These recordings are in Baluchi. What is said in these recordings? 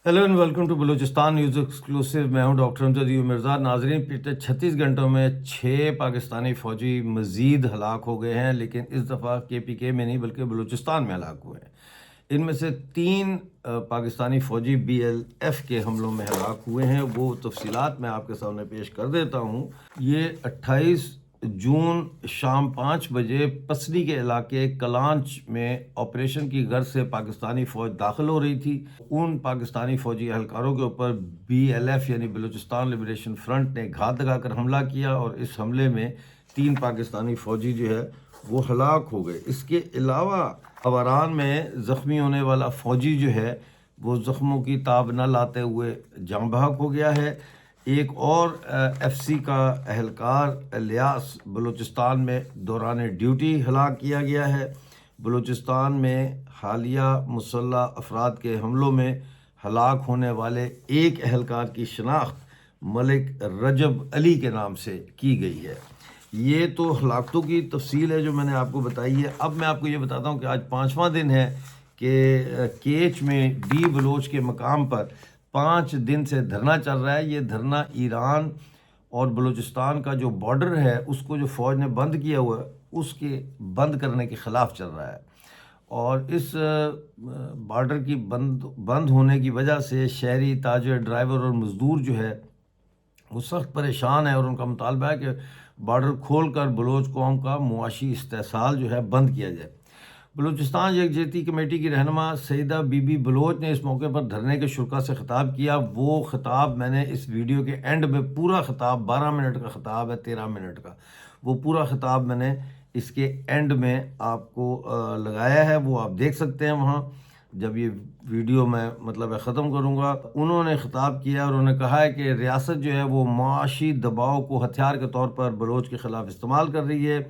Hello and welcome to Balochistan News Exclusive. میں ہوں ڈاکٹر امجد یو مرزا۔ ناظرین، پچھلے چھتیس گھنٹوں میں چھ پاکستانی فوجی مزید ہلاک ہو گئے ہیں، لیکن اس دفعہ کے پی کے میں نہیں بلکہ بلوچستان میں ہلاک ہوئے ہیں۔ ان میں سے تین پاکستانی فوجی بی ایل ایف کے حملوں میں ہلاک ہوئے ہیں۔ وہ تفصیلات میں آپ کے سامنے پیش کر دیتا ہوں۔ یہ اٹھائیس جون شام پانچ بجے پسنی کے علاقے کلانچ میں آپریشن کی غرض سے پاکستانی فوج داخل ہو رہی تھی۔ ان پاکستانی فوجی اہلکاروں کے اوپر بی ایل ایف یعنی بلوچستان لبریشن فرنٹ نے گھات لگا کر حملہ کیا اور اس حملے میں تین پاکستانی فوجی جو ہے وہ ہلاک ہو گئے۔ اس کے علاوہ آوران میں زخمی ہونے والا فوجی جو ہے وہ زخموں کی تاب نہ لاتے ہوئے جاں بحق ہو گیا ہے۔ ایک اور ایف سی کا اہلکار الیاس بلوچستان میں دوران ڈیوٹی ہلاک کیا گیا ہے۔ بلوچستان میں حالیہ مسلح افراد کے حملوں میں ہلاک ہونے والے ایک اہلکار کی شناخت ملک رجب علی کے نام سے کی گئی ہے۔ یہ تو ہلاکتوں کی تفصیل ہے جو میں نے آپ کو بتائی ہے۔ اب میں آپ کو یہ بتاتا ہوں کہ آج پانچواں دن ہے کہ کیچ میں ڈی بلوچ کے مقام پر پانچ دن سے دھرنا چل رہا ہے۔ یہ دھرنا ایران اور بلوچستان کا جو بارڈر ہے، اس کو جو فوج نے بند کیا ہوا ہے، اس کے بند کرنے کے خلاف چل رہا ہے۔ اور اس بارڈر کی بند بند ہونے کی وجہ سے شہری، تاجر، ڈرائیور اور مزدور جو ہے، وہ سخت پریشان ہے اور ان کا مطالبہ ہے کہ بارڈر کھول کر بلوچ قوم کا معاشی استحصال جو ہے بند کیا جائے۔ بلوچستان یکجہتی کمیٹی کی رہنما سیدہ بی بی بلوچ نے اس موقع پر دھرنے کے شرکا سے خطاب کیا۔ وہ خطاب میں نے اس ویڈیو کے اینڈ میں، پورا خطاب، بارہ منٹ کا خطاب ہے، تیرہ منٹ کا، وہ پورا خطاب میں نے اس کے اینڈ میں آپ کو لگایا ہے، وہ آپ دیکھ سکتے ہیں وہاں۔ جب یہ ویڈیو میں مطلب ہے ختم کروں گا، انہوں نے خطاب کیا اور انہوں نے کہا ہے کہ ریاست جو ہے وہ معاشی دباؤ کو ہتھیار کے طور پر بلوچ کے خلاف استعمال کر رہی ہے۔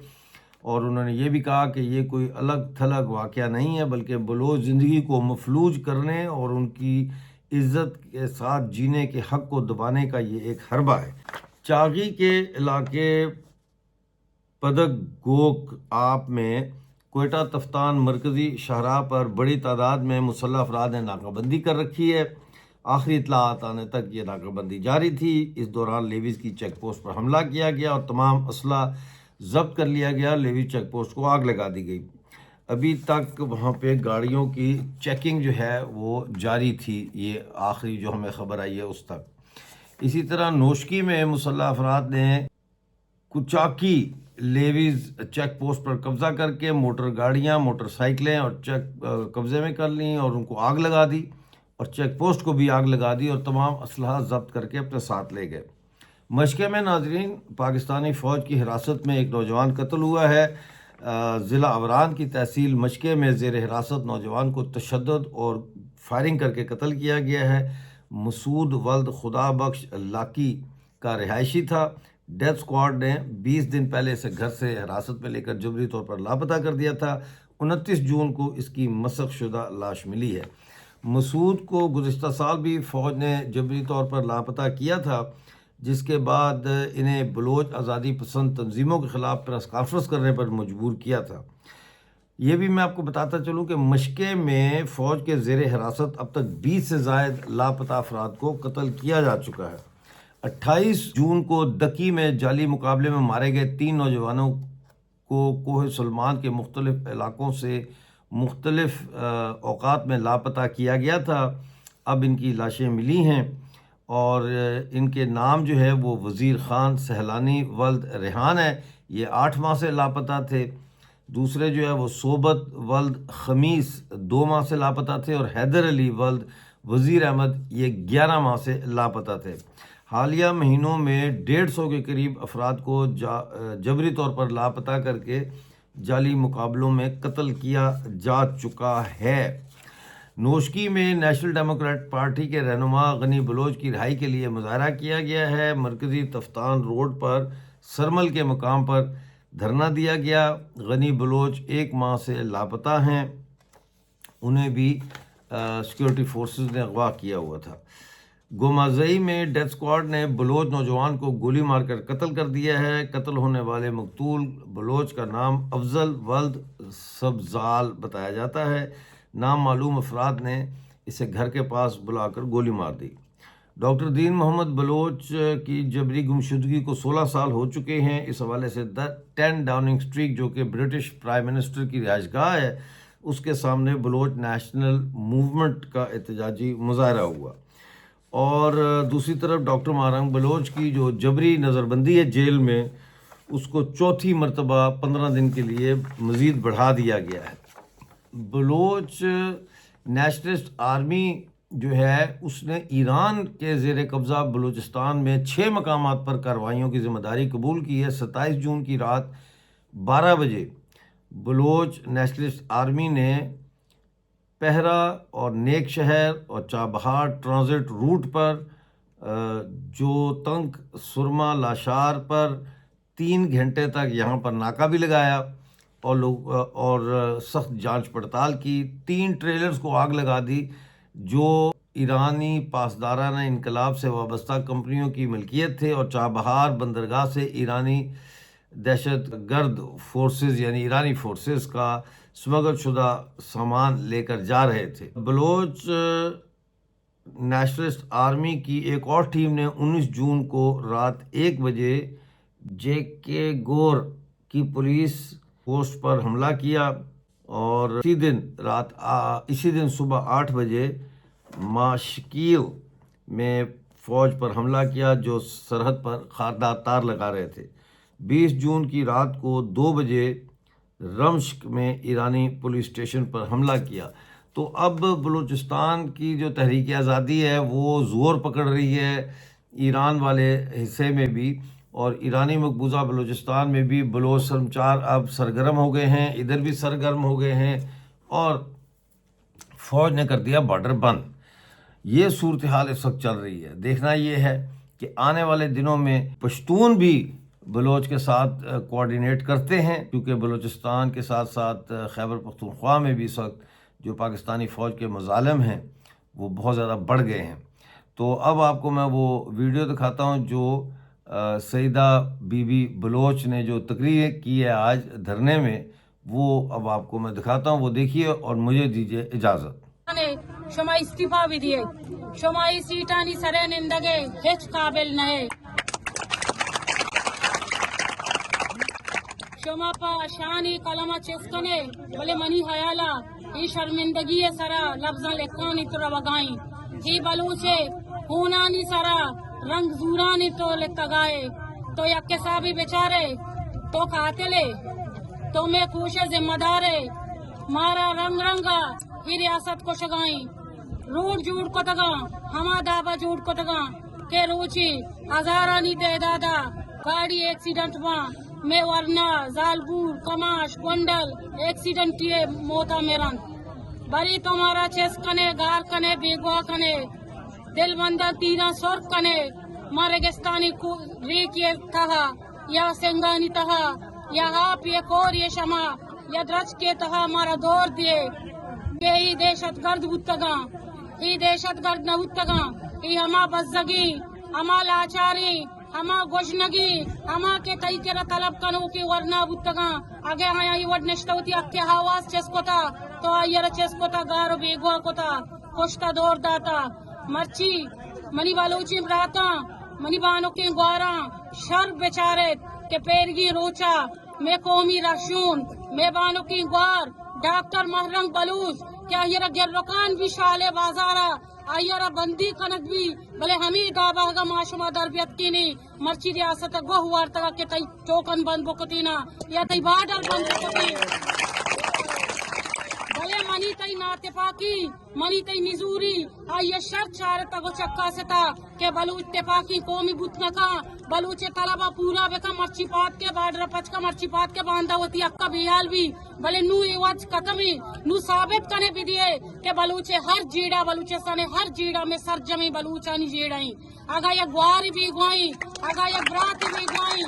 اور انہوں نے یہ بھی کہا کہ یہ کوئی الگ تھلگ واقعہ نہیں ہے، بلکہ بلوچ زندگی کو مفلوج کرنے اور ان کی عزت کے ساتھ جینے کے حق کو دبانے کا یہ ایک حربہ ہے۔ چاغی کے علاقے پدگ گوک آپ میں کوئٹہ تفتان مرکزی شاہراہ پر بڑی تعداد میں مسلح افراد نے ناکہ بندی کر رکھی ہے۔ آخری اطلاعات آنے تک یہ ناکہ بندی جاری تھی۔ اس دوران لیویز کی چیک پوسٹ پر حملہ کیا گیا اور تمام اسلحہ ضبط کر لیا گیا۔ لیویز چیک پوسٹ کو آگ لگا دی گئی۔ ابھی تک وہاں پہ گاڑیوں کی چیکنگ جو ہے وہ جاری تھی۔ یہ آخری جو ہمیں خبر آئی ہے اس تک۔ اسی طرح نوشکی میں مسلح افراد نے کچاکی لیویز چیک پوسٹ پر قبضہ کر کے موٹر گاڑیاں، موٹر سائیکلیں اور چیک قبضے میں کر لیں اور ان کو آگ لگا دی اور چیک پوسٹ کو بھی آگ لگا دی اور تمام اسلحہ ضبط کر کے اپنے ساتھ لے گئے۔ مشکے میں ناظرین، پاکستانی فوج کی حراست میں ایک نوجوان قتل ہوا ہے۔ ضلع اوران کی تحصیل مشکے میں زیر حراست نوجوان کو تشدد اور فائرنگ کر کے قتل کیا گیا ہے۔ مسعود ولد خدا بخش لاکی کا رہائشی تھا۔ ڈیتھ اسکواڈ نے بیس دن پہلے اسے گھر سے حراست میں لے کر جبری طور پر لاپتہ کر دیا تھا۔ انتیس جون کو اس کی مسخ شدہ لاش ملی ہے۔ مسعود کو گزشتہ سال بھی فوج نے جبری طور پر لاپتہ کیا تھا، جس کے بعد انہیں بلوچ آزادی پسند تنظیموں کے خلاف پریس کانفرنس کرنے پر مجبور کیا تھا۔ یہ بھی میں آپ کو بتاتا چلوں کہ مشکے میں فوج کے زیر حراست اب تک بیس سے زائد لاپتہ افراد کو قتل کیا جا چکا ہے۔ اٹھائیس جون کو دکی میں جعلی مقابلے میں مارے گئے تین نوجوانوں کو کوہ سلمان کے مختلف علاقوں سے مختلف اوقات میں لاپتہ کیا گیا تھا۔ اب ان کی لاشیں ملی ہیں اور ان کے نام جو ہے وہ وزیر خان سہلانی ولد ریحان ہے، یہ آٹھ ماہ سے لاپتہ تھے۔ دوسرے جو ہے وہ صحبت ولد خمیس دو ماہ سے لاپتہ تھے اور حیدر علی ولد وزیر احمد یہ گیارہ ماہ سے لاپتہ تھے۔ حالیہ مہینوں میں ڈیڑھ سو کے قریب افراد کو جبری طور پر لاپتہ کر کے جعلی مقابلوں میں قتل کیا جا چکا ہے۔ نوشکی میں نیشنل ڈیموکریٹ پارٹی کے رہنما غنی بلوچ کی رہائی کے لیے مظاہرہ کیا گیا ہے۔ مرکزی تفتان روڈ پر سرمل کے مقام پر دھرنا دیا گیا۔ غنی بلوچ ایک ماہ سے لاپتہ ہیں۔ انہیں بھی سیکیورٹی فورسز نے اغوا کیا ہوا تھا۔ گومازئی میں ڈیتھ اسکواڈ نے بلوچ نوجوان کو گولی مار کر قتل کر دیا ہے۔ قتل ہونے والے مقتول بلوچ کا نام افضل ولد سبزال بتایا جاتا ہے۔ نام معلوم افراد نے اسے گھر کے پاس بلا کر گولی مار دی۔ ڈاکٹر دین محمد بلوچ کی جبری گمشدگی کو سولہ سال ہو چکے ہیں۔ اس حوالے سے ٹین ڈاؤننگ اسٹریٹ، جو کہ برٹش پرائم منسٹر کی رہائش گاہ ہے، اس کے سامنے بلوچ نیشنل موومنٹ کا احتجاجی مظاہرہ ہوا۔ اور دوسری طرف ڈاکٹر ماہ رنگ بلوچ کی جو جبری نظربندی ہے جیل میں، اس کو چوتھی مرتبہ پندرہ دن کے لیے مزید بڑھا دیا گیا ہے۔ بلوچ نیشنلسٹ آرمی جو ہے، اس نے ایران کے زیر قبضہ بلوچستان میں چھ مقامات پر کارروائیوں کی ذمہ داری قبول کی ہے۔ ستائیس جون کی رات بارہ بجے بلوچ نیشنلسٹ آرمی نے پہرا اور نیک شہر اور چابہار ٹرانزٹ روٹ پر، آ، جو تنک سرما لاشار پر تین گھنٹے تک یہاں پر ناکہ بھی لگایا اور لوگ، اور سخت جانچ پڑتال کی۔ تین ٹریلرز کو آگ لگا دی، جو ایرانی پاسداران انقلاب سے وابستہ کمپنیوں کی ملکیت تھے اور چابہار بندرگاہ سے ایرانی دہشت گرد فورسز، یعنی ایرانی فورسز کا سمگل شدہ سامان لے کر جا رہے تھے۔ بلوچ نیشنلسٹ آرمی کی ایک اور ٹیم نے انیس جون کو رات ایک بجے جے کے گور کی پولیس پوسٹ پر حملہ کیا اور اسی دن رات آ، اسی دن صبح آٹھ بجے ماں شکیل میں فوج پر حملہ کیا، جو سرحد پر خاردار تار لگا رہے تھے۔ بیس جون کی رات کو دو بجے رمشک میں ایرانی پولیس اسٹیشن پر حملہ کیا۔ تو اب بلوچستان کی جو تحریک آزادی ہے، وہ زور پکڑ رہی ہے ایران والے حصے میں بھی، اور ایرانی مقبوضہ بلوچستان میں بھی بلوچ سرمچار اب سرگرم ہو گئے ہیں، ادھر بھی سرگرم ہو گئے ہیں، اور فوج نے کر دیا بارڈر بند۔ یہ صورتحال اس وقت چل رہی ہے۔ دیکھنا یہ ہے کہ آنے والے دنوں میں پشتون بھی بلوچ کے ساتھ، آ، کوآرڈینیٹ کرتے ہیں، کیونکہ بلوچستان کے ساتھ ساتھ، آ، خیبر پختونخوا میں بھی اس وقت جو پاکستانی فوج کے مظالم ہیں، وہ بہت زیادہ بڑھ گئے ہیں۔ تو اب آپ کو میں وہ ویڈیو دکھاتا ہوں جو، آ، سیدہ بی بی بلوچ نے جو تقریر کی ہے آج دھرنے میں، وہ اب آپ کو میں دکھاتا ہوں، وہ دیکھیے اور مجھے دیجیے اجازت۔ شما استعفا بدیے، شما ای سیٹانی سرے نندگے ہچ قابل نہ۔ شما پہ شانی قلم چست کنے، بلے منی خیالا ای شرمندگی سرا لفظاں لکھانی تو روگائیں۔ ای بلوچے ہونانی سرا رنگ زورانی تو لکھگائے۔ تو یک حسابی بچارے، تو قاتلے، تو میں کوش ذمہ دارے۔ مارا رنگ رنگا ای ریاست کشگائیں، روڈ جوڑ کتگاں، ہما دابا جوڑ کتگاں کہ روچی ہزارانی تعدادا گاڑی ایکسیڈنٹ باں، میں ورنا، زالبور، کماش، گونڈل ایکسیڈنٹی موتا مرنت۔ بری تو مارا چست کنے، گار کنے، بیگواہ کنے، دل بنداں تیراں سرک کنے، ما ریگستانی کو-، ریکی تہا یا سنگانی تہا یا آپ یہ کور یہ شما یا درچکے تہا مارا دور دیے کہ ای دہشت گرد بوتگاں، ای دہشت گرد نہ بوتگاں، ای ہما بزگی، ہما لاچاری، ہما گژنگی، ہما کہ تئی کرا طلب کنوکیں ورنا بوتگاں، اگہ آیاں ای وڑ نشتہ وتی حق ء آواز چست کتا، تو آئی ء را چست کتا، گار و بیگواہ کتا، کشتا، دور داتا۔ مرچی منی بلوچیں براتاں، منی بانکیں گواراں، شر بچار ایت کہ پیرگی روچا مئے قومی رہشون، مئے بانکیں گوار ڈاکٹر مہرنگ بلوچ کہ آئی ء را گرکان بھی شالے بازارا آئی ء را بندی کنگ بی، بلے ہمے دابا اگاں ما شما در بیتکینیں، مرچی ریاست ء گوہ وارتگ کہ تئی ٹوکن بند بکتینا یا تئی بارڈر بند بکتین، بلے منی تئی ناتپاکی، منی تئی نزوری آئی ء شر چارتگ و چکاستا کہ بلوچ تپاکی قومی بوت نکاں، بلوچ ء طلبا پورا بکن، مرچی پاد کے بارڈر پچ کن، مرچی پاد کے باندا وتی حقا بیال بی۔ بلے نوں اے وجہ ختم ایں، نوں ثابت کنے بدیے کہ بلوچ ء ہر جیڑہ، بلوچستان ء ہر جیڑہ مئے سرجمیں بلوچانی جیڑہ ایں۔ اگاں یک گوارے بیگواہیں، اگاں یک براتے بیگواہیں،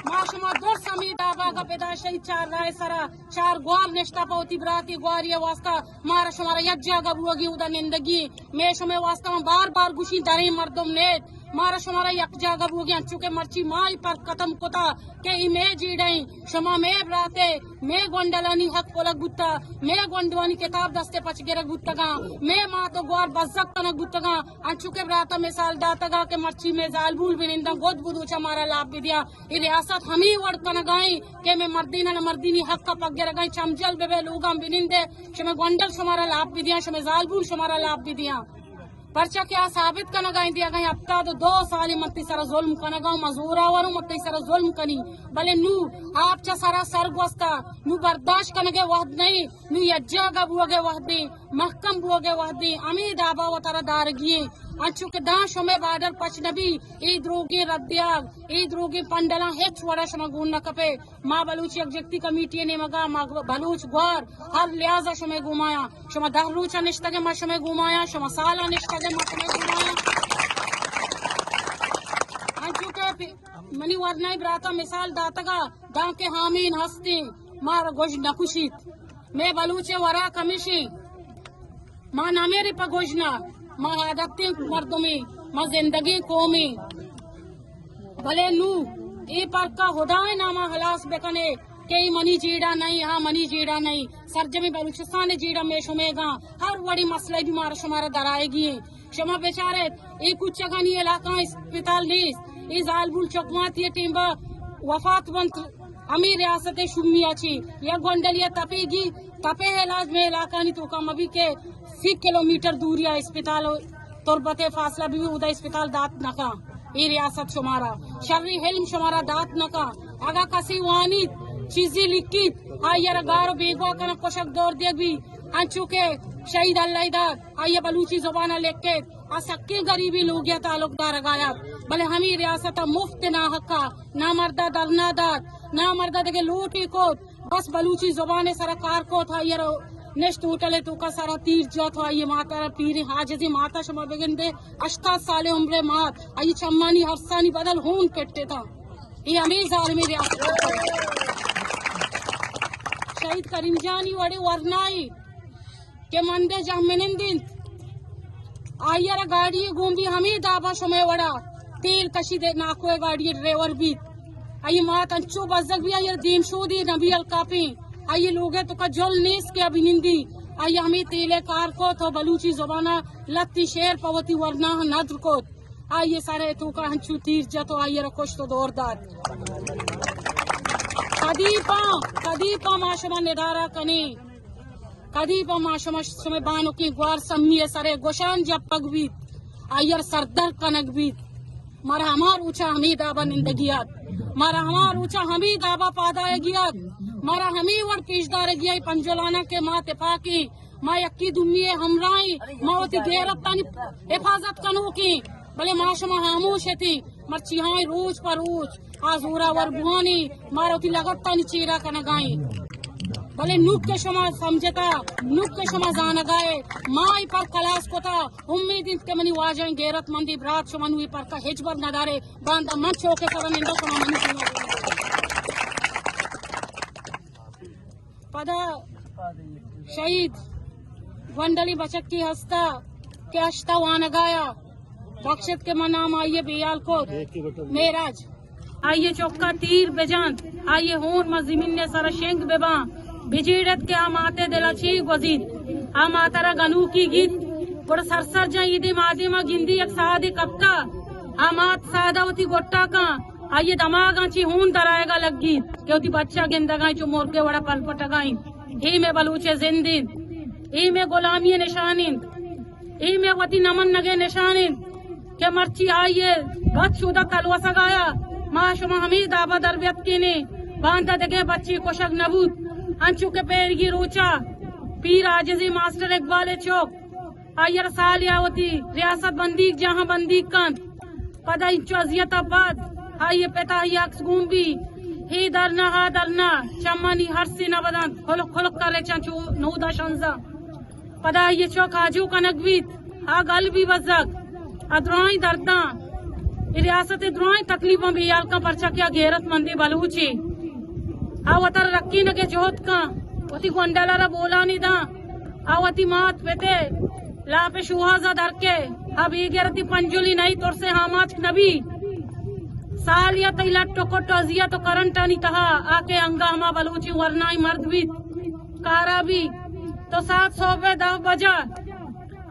ما شما درس ہمے دابا گپ ادا شہید چار راہ سرا چار گوار نشتہ پہ وتی براتے گواری ء واسطہ مارا شمارا یک جاگہ بوگی اودا نندگی۔ مئے شمئے واسطہ من بار بار گوشیں، دریں مردم نیت، مارا شمارا یک جاگہ بوگی، انچو کہ مرچی ما ای پر ختم کتا کہ ای مے جیڑہ ایں، شما مے براتے، مے گونڈلانی حق پلگ بوتا، مے گونڈوانی کتاب دستے پچ گرگ بوتگاں، مے مات و گوار بزگ کنگ بوتگاں، انچو کہ براتا مثال داتگا کہ مرچی مے زالبول بننداں گد بدوچا مارا لاپ بدیا۔ ای ریاست ہمی وڑ کنگائیں کہ مے مردین نہ مردینی حق پگرگائیں، چمجل ببے لوگاں بنندے، شمے گونڈل شمارا لاپ بدیاں، شمے زالبول شمارا لاپ بدیاں۔ پرچا کہ آ ثابت کنگا ایں، دیگا ایں ہپتاد و دو سال من تئی سرا ظلم کنگا اوں، من زوراور اوں، من تئی سرا ظلم کنی، بلے نوں آپ چہ سرا سر گوستا، نوں برداشت کنگے وہد نئیں، نوں یک جاگہ بوگے وہدیں، محکم بوگے وہدیں، ہمے دابا وتارا دارگی ایں، انچو کہ داں شمے بارڈر پچ نبی، اے دروگیں ردیاگ، اے دروگیں پنڈلاں ہچ وڑا شما گون نکپے۔ ما بلوچ یکجہتی کمیٹی ءِ نیمگا، ما بلوچ گوار ہر لحاظا شمئے گومایاں۔ شما دہ روچا نشتگے ما شمئے گومایاں، شما سالا نشتگے ما شمئے گومایاں۔ انچو کہ پی-، منی ورنائی براتا مثال داتگا، دانکہ ہامین ہستیں، مارا گوش نکشیت۔ مئے بلوچ ءِ وراک ہمیشیں۔ ما نہ میری پہ گژنا، ما عادتیں مردمیں، ما زندگیں قومیں۔ بلے نوں اے پرکا ہدائے ناما ہلاس بکنے کہ اے منی جیڑہ نئیں، آ منی جیڑہ نئیں۔ سرجمیں بلوچستان ءِ جیڑہ مئے شمئیگاں، ہر وڑیں مسئلہ بی مارا شمارا درائیگی ایں۔ شما بچاریت، اے کوچگانی علاقہ اسپتال نیست، اے زالبول چکماتی ٹیمبا وفات بنت۔ ہمے ریاست ءِ شومی ءَ چہ یک گونڈلے ءَ تپے گی، تپے علاج مئے علاقہانی توکا مبی کہ سی کلومیٹر دوری ءَ اسپتال ءُ تربت ءِ فاصلہ بہ بی، اودا اسپتال دات نہ کن۔ اے ریاست شمارا شری علم شمارا دات نہ کن۔ اگاں کسے وانیت، چیزے لکھیت، آئی ءَ را گار ءُ بیگواہ کنگ، کشگ، دور دیگ بی، انچو کہ شہید اللہ داد، آئی ءَ بلوچی زبان ءَ لکھیت۔ آ سکیں گریبیں لوگے ءَ تعلق دارگ ءَ ات، بلے ہمے ریاست ءَ مفت ءِ ناحق ءَ نامرد ءَ دھرنا دات، نامرد ءَ دگہ لوٹے کت، بس بلوچی زبان ءِ سرا کار کت، آئی ءَ را نشت ہوٹل ءِ توکا سرا تیر جت ءُ آئی ءِ مات ءَ را، پیریں عاجزیں مات ءَ، شما بگندے ہشتاد سال ءِ عمر ءِ مات، آئی ءِ چمانی ارسانی بدل ہون پٹتاں۔ اے ہمے ظالمیں ریاست ءِ شہید کریم جانی وڑیں ورنائے کہ مند ءِ جاہ منند انت، آئی ءَ را گاڑی ءَ گون بی ہمے دابا شمئے وڑا تیل کشی دے، ناکو ءِ گاڑی ءِ ڈرائیور بیت۔ آئی ءِ مات انچو بزگ بی، آئی ءَ را دیم شودے نہ بی الکاپیں۔ آئی ءِ لوگ ءِ توکا جل نیست کہ آ بنندی۔ آئی ءَ ہمے تیل ءِ کار کت ءُ بلوچی زبان ءَ لھتے شعر پہ وتی ورنا ءَ ندر کت۔ آئی ءِ سر ءِ توکا انچو تیر جت ءُ آئی ءَ را کشت ءُ دور دات۔ کدی پہ، کدی پہ ما شما ندارہ کنیں؟ کدی پہ ما شما، شمئے بانکیں گوار سمی ءِ سر ءَ گوشان جپگ بیت، آئی ءَ را سردر کنگ بیت؟ مارا ہما روچا ہمے دابا نندگی ات، مارا ہما روچا ہمے دابا پاد آیگی ات، مارا ہمے وڑ پیش دارگی ات پنجولانا کہ ما تپاکیں، ما یکے دومی ءِ ہمراہیں، ما وتی غیرتانی حفاظت کنوکیں، بلے ما شما ہاموش اتیں۔ مرچی ہاں روچ پہ روچ آ زوراور بوانی، مارا وتی لگتانی چیرا کنگائیں۔ بلے نوک کہ شما سمجھتا، نوک کہ شما زانگائے، ما ای پر کلاس کتا، امید انت کہ منی واجہیں غیرت مندیں برات شما نوں ای پرکا ہچبر ندارے۔ باندا من چوکے سرا نندا، شما منی سیما۔ پدا شہید گونڈلی بچکی ہستا کہ ہشتا وانگایا بخشت کہ من نام آئی ءَ بیال کت، معراج۔ آئی ءِ چکا تیر بجنت، آئی ءِ ہون ما زمین ءِ سرا شنگ بباں، بجیڑت کہ آ مات ءِ دل ءَ چی گوزیت، آ مات ءَ را گنوکی گیت۔ گڑا سرسر جاں ایدے مادے ما گندی یک ساعتے کپتا، آ مات سادہ وتی گٹا کن، آئی ءِ دماغاں چی ہون درائیگا لگیت کہ وتی بچہ گندگا انت، چو مرگے وڑا پلپٹگا انت۔ اے مئے بلوچ ءِ زند انت، اے مئے غلامی ءِ نشان انت، اے مئے وتی نہ منگ ءِ نشان انت کہ مرچی آئی ءِ بچ اودا تلوسگایا، ما شما ہمے دابا در بیتکینے، باندا دگہ بچے کشگ نہ بوت۔ انچو کہ پیرگی روچا پیر عاجزیں ماسٹر اقبال ءِ چک، آئی ءَ را سالے ءَ وتی ریاست بندیگ جاہاں بندیگ کنت۔ پدا انچو اذیت ءَ پد آئی ءِ پت ءَ آئی ءِ عکس گون بی، اے درنا، آ درنا، چمانی ارسے نہ بدنت، ہلک ہلک کرے چنچو نودا شنزا۔ پدا آئی ءِ چک آجو کنگ بیت، آ گل بی بزگ، آ درائیں درداں، اے ریاست ءِ درائیں تکلیفاں بیال کن، پرچا کہ آ غیرت مندیں بلوچے۔ آ وتارا رکینگ ءِ جہد کن، وتی گونڈل ءَ را بولانی داں، آ وتی مات پت ءِ لاپ ءِ شوہاز ءَ در کئے۔ بے غیرتی پنجلی نئی ترسے آماچ نبی۔ سال یا تئی لٹ و کٹ و اذیت و کرنٹانی تہا آ کہ انگا ہما بلوچی ورنائی مرد بیت، کارا بی، تو سات صبح دہ بجہ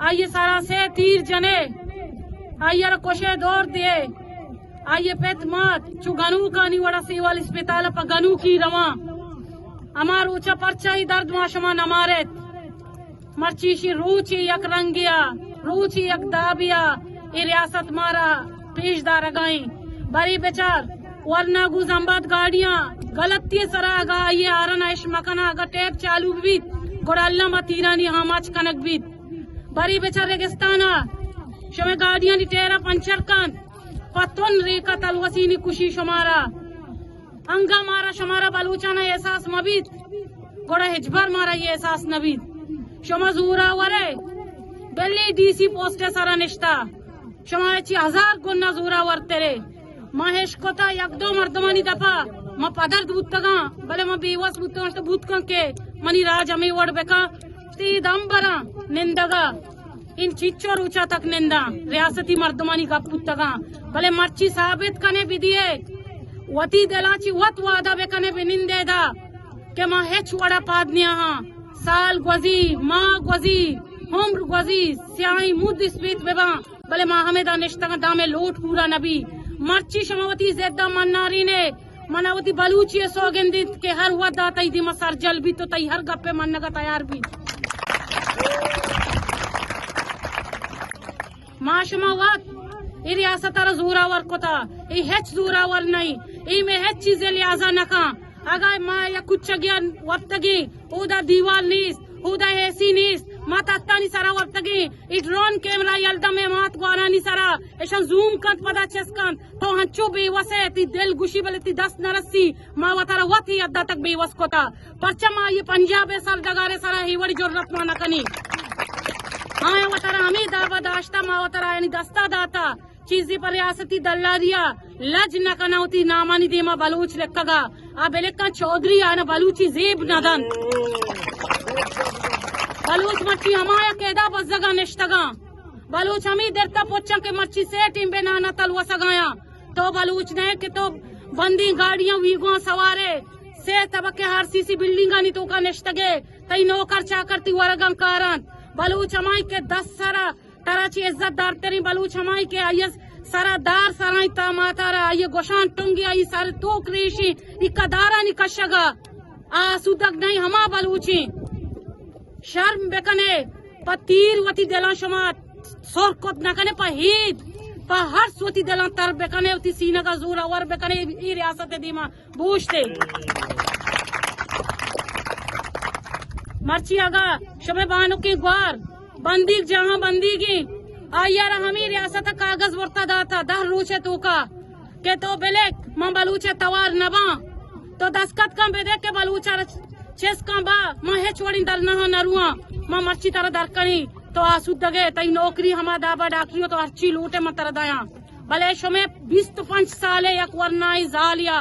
آئی سرا سے تیر جنے، آئی را کشے دور دیے، آئی پت مات چو گنوکانی وڑا سیول اسپتال پہ گنوکی رواں۔ ہما روچا پرچا ای درد ما شما نمارت۔ مرچی شی روچی یک رنگیا، روچی یک دابیا، اے ریاست مارا پیش دارگائیں۔ بری بچار، ورنا گوں زمباد گاڑیاں، غلطی سرا اگا آئی آرن اش مکنا، اگا ٹیپ چالو بیت، گڑا اللہ ما تیرانی آماچ کنگ بیت۔ بری بچار ریگستانا، شمے گاڑیانی ٹیرا پنچر کن، پتون ریکا تلوسینی کشی شمارا۔ انگا مارا شمارا بلوچانا احساس مبیت، گڑا ہچبر مارا یہ احساس نبیت۔ شما زورا ورے، بلی ڈی سی پوسٹ سرا نشتا۔ شما چی ہزار گنا زورا ورترے۔ ما ہش کتا یک دو مردمانی دپا، ما پدرد بوتگاں، بلے ما بیوس بوتگاں، تو بوت کن کہ منی راج ہمیں وڑ بکا، تی دم براں نندگا۔ ان چیچو روچا تک ننداں، ریاستی مردمانی گپ بوتگاں، بلے مرچی ثابت کنے بدیے، وتی دلا چی وت وعدہ بکنے بنندے دا کہ ما ہچ وڑا پاد نیاہاں۔ سال گوزی، ماہ گوزی، عمر گوزی، سیاہیں مود اسپیت بباں، بلے ما ہمیدا نشتگاں، دامے لوٹ پورا نبی۔ مرچی شما وتی زدہ منارینے، منا وتی بلوچی ء سوگند انت کہ ہر وھد آ تئی دیما سرجل بیت و تئی ہر گپ ء منگ ء تیار بیت۔ ما شما وت اے ریاست ء را زوراور کتا، اے ہچ زوراور نئیں، اے مئے ہچ چیزے لحاظا نہ کن۔ اگاں ما یک کچگے ء ورتگیں، اودا دیوال نیست، اودا اے سی نیست، ما تھتانی سرا ورتگیں، اے ڈرون کیمرہ یل داں مئے مات گوارانی سرا، اشاں زوم کنت پدا چست کنت۔ تو ہنچو بے وس ئے، تئی دل گوشی بلے تئی دست نہ رسی۔ ما وتارا وت اے حدا تک بے وس کتا۔ پرچا ما اے پنجاب ء سر ڈگار ء سرا اے وڑی جرات ما نہ کنیں۔ آیاں وتارا ہمے دابا داشتا، ما وتارا آیانی دستا داتا۔ چیزے پر ریاستی دلالیا لج نہ کنا، وتی نامانی دیما بلوچ لکھگا۔ آ بلکاں چوہدری، آنا بلوچی زیب نہ دنت۔ بلوچ مرچی ہمایا کہ ادا بزگا نشتگاں۔ بلوچ ہمے درتا پچاں کہ مرچی سے ٹیم بے نانا تلوسگایاں۔ تو بلوچ نئے کہ تو بندیں گاڑیاں ویگواں سوارے، سے طبقے آر سی سی بلڈنگانی توکا نشتگے، تئی نوکر چاکر تئی ورگاں کارانت۔ بلوچ ہمائی کہ دست سرا ترا چی عزت دارتریں بلوچ ہمائی کہ آئی سرا دار سرائیں تا ماتارا، آئی گوشان ٹنگی، آئی سر توک ریشی، اکا دارانی کشگا۔ آسودگ نئیں ہما بلوچیں۔ شرم بکنے، پہ تیر وتی دلاں شما سر کت نہ کنے، پہ ہید، پہ ہرس وتی دلاں تر بکنے، وتی سینگا زوراور بکنے، اے ریاست دیما بوشتے۔ مرچی اگا شمے بانکیں گوار بندیگ جاہاں بندیگیں، آئی ء را ہمے ریاست ء کاگد برتا داتا دہ روچ ء توکا کہ تو بلک من بلوچ ء توار نہ باں، تو دستخط کن بدے کہ بلوچ ء را چست کن با، من ہچ وڑیں دھرناہاں نہ رواں، من مرچی ترا درکنیں، تو آسودگ ئے، تئی نوکری ہما دابا ڈاکٹری ء تو ہرچی لوٹ ئے من ترا دیاں، بلے شمے بیست پنچ سال ء یک ورنائیں زالیا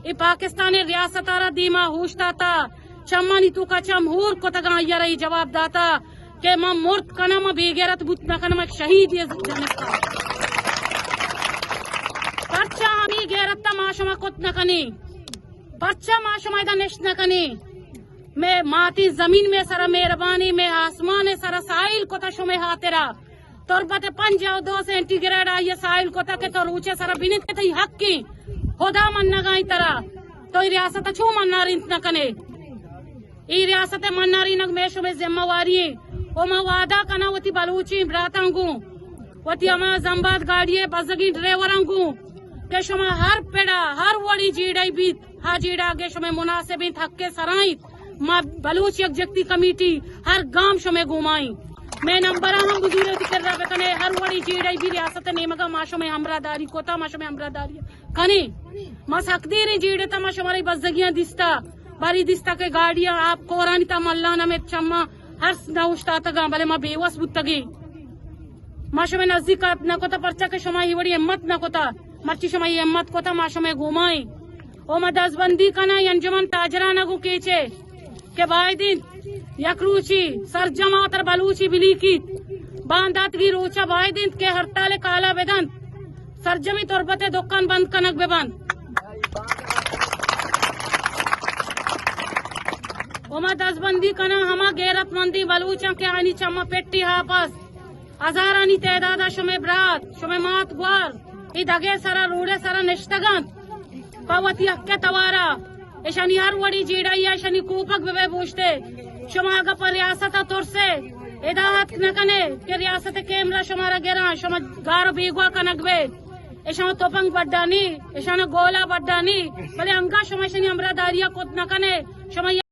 اے پاکستان ء ریاست ء را دیما اوشتاتا، چمانی توکا چم ہور کتگاں، آئی ء را اے جواب داتا کہ من مرد کناں، من بے غیرت بوت نہ کناں، من یک شہیدے جنک آں۔ پرچا ہمے غیرت ء ما شما کت نہ کنیں؟ پرچا ما شما ادا نشت نہ کنیں؟ مئے ماتیں زمین مئے سرا مہربانی، مئے آسمان ء سرا ساحل کتا شمئے ہاترا۔ تربت ء پنجاہ و دو سینٹی گریڈ آئی ء ساحل کتگ کہ تو روچ ء سرا بنند کہ تئی حق ایں، خدا منگائیں ترا، تو اے ریاست ء چو منارینت نہ کنے؟ اے ریاست ء منارینگ مئے شمئے ذمہ واری ایں۔ و ما وعدہ کناں وتی بلوچیں براتاں گوں، وتی ہما زمباد گاڑی ء بزگیں ڈرائیوراں گوں کہ شما ہر پڑا، ہر وڑی جیڑہ بیت، ہا جیڑہ اگے شمئے مناسب انت، حق ء سرا انت، ما بلوچ یکجہتی کمیٹی ہر گام شمئے گوما ایں۔ مئے نمبراں ہم بزورے وتی کرا بکنے، ہر وڑی جیڑہ بی ریاست ء نیمگا ما شمئے ہمراہ داری کتا، ما شمئے ہمراہ داری کنیں۔ ما سک دیریں جیڑتا، ما شمارا بزگیاں دیستا، باری دیستا کہ گاڑیاں آپ کورانی تا ملان ہمے چماں ہرس نہ اوشتاتگاں، بلے ما بے وس بوتگیں۔ ما شمئے نزیک ات نہ کتا، پرچا کہ شما اے وڑی ہمت نہ کتا۔ مرچی شما اے ہمت کتا، ما شمئے گوما ایں۔ او ما دزبندی کناں انجمن تاجران ء گوں کیچ ء کہ باید انت یک روچی سرجم ء تر بلوچی بلیکیت، بانداتگی روچا باید انت کہ ہڑتال کالا بدنت، سرجمی تربت دکان بند کنگ ببنت۔ و ما دزبندی کناں ہما غیرت مندیں بلوچاں کہ آنی چما پٹی آپ است۔ ہزارانی تعدادا شمئے برات، شمئے مات گوار، اے دگے سرا، روڈے سرا نشتگ انت۔ پہ وتی حق ء توارا اشانی ہر وڑی جیڑائی ء اشانی کوپگ بہ بئے بوشتے۔ شما اگاں پہ ریاست ء ترسے، ادا اتک نہ کنے کہ ریاست ء کیمرہ شمارا گراں، شما گار و بیگواہ کنگ بئے۔ اشاں تپنگ بڈانی، اشاں گولا بڈانی، بلے انگا شما اشانی ہمراہ داری ء کت نہ کنے۔ شما